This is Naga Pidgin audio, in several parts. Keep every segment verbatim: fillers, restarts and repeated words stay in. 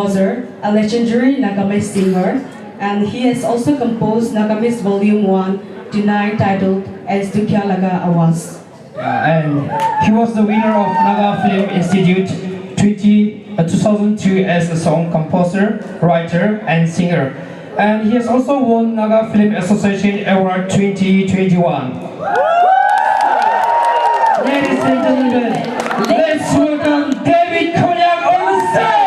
composer, a legendary Nagamese singer, and he has also composed Nagamese Volume one to nine titled As Dukya Laga Awaz. Uh, and he was the winner of Naga Film Institute twenty, uh, two thousand two as a song composer, writer, and singer. And he has also won Naga Film Association Award twenty twenty-one. Ladies and gentlemen, let's welcome David Konyak on the stage.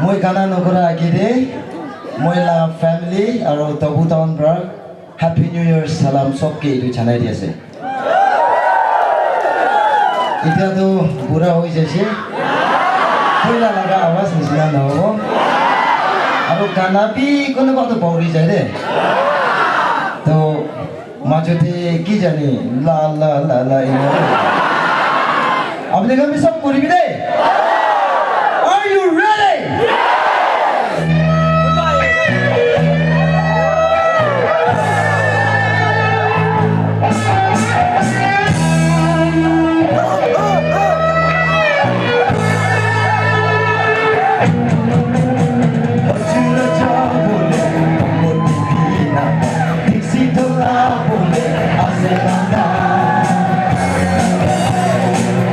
Moi gana nokura agede, moi la family aro Tobu Town pra Happy New Year salam sobke etu janai di ase. Etia tu bura hoi jaise. Koila laga awaz nisina nahobo. Aru gana bi konoba tu pauri jai de. To majote ki jani la la la la ena. Apni khan bi sob kuribi de. Are you ready?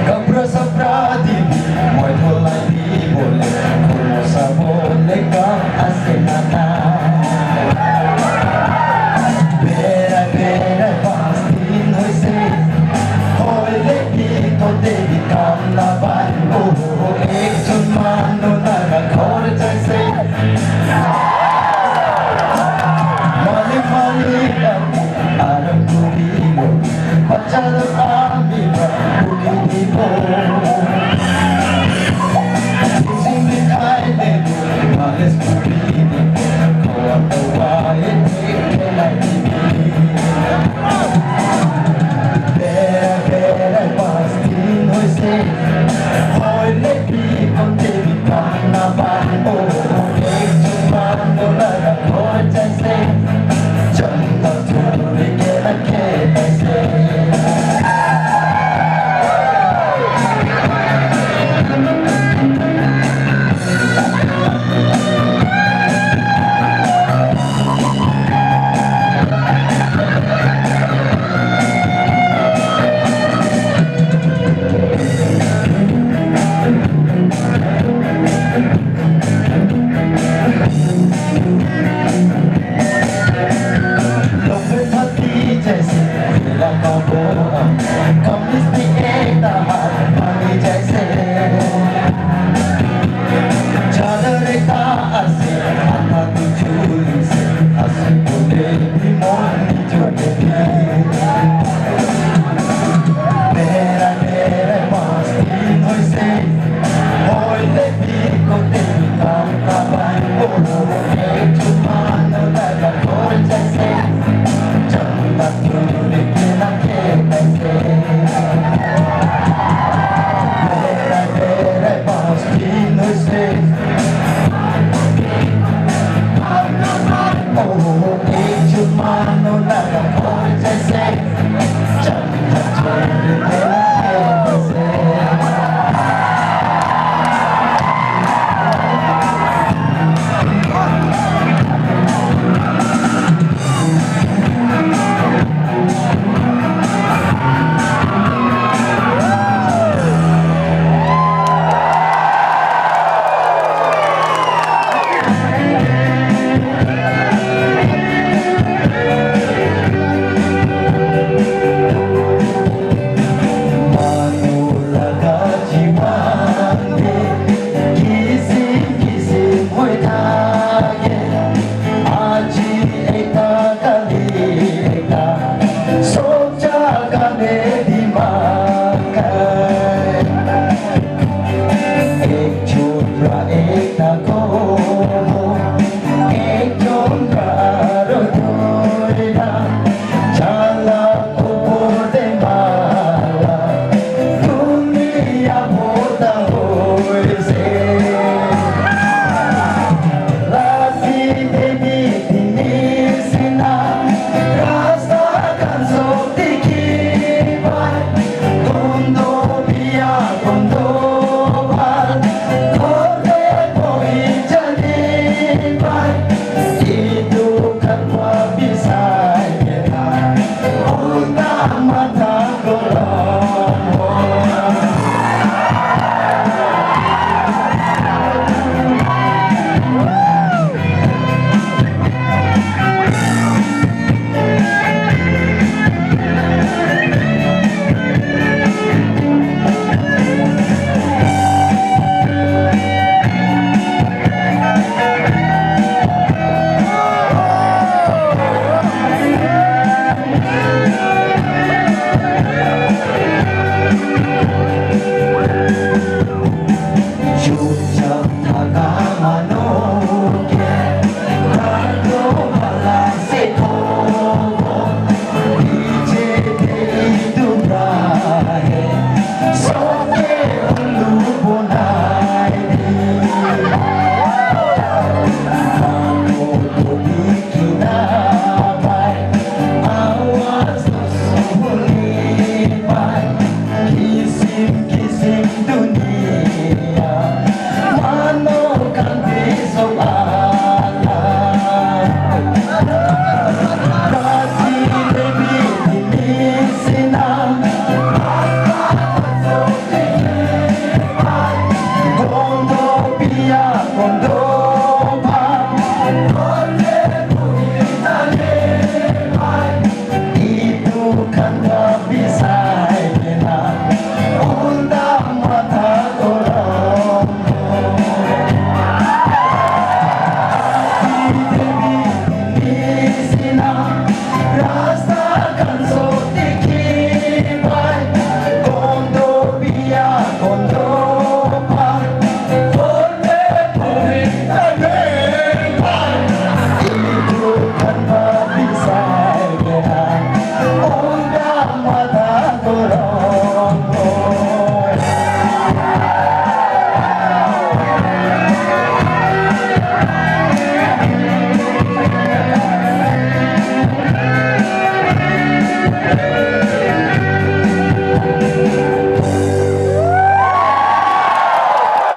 Kapra sapra di moi dholai di bole, kono sabole kam ase na na. Berai berai pas din hoise, hoile bi tote bi kam na pai. Oh, ekjon manu naga ghor jaise. Malik, malik, aram kurilo. Bacha log ami pra buli dibo. Jimbi khai lebu, malish kuri dibo. Kowa kowa e thik khelai dibi. Bera bera pas din hoise. Hoile bi kote bi kam na pai. Oh, ekjon manu laga ghor jaise.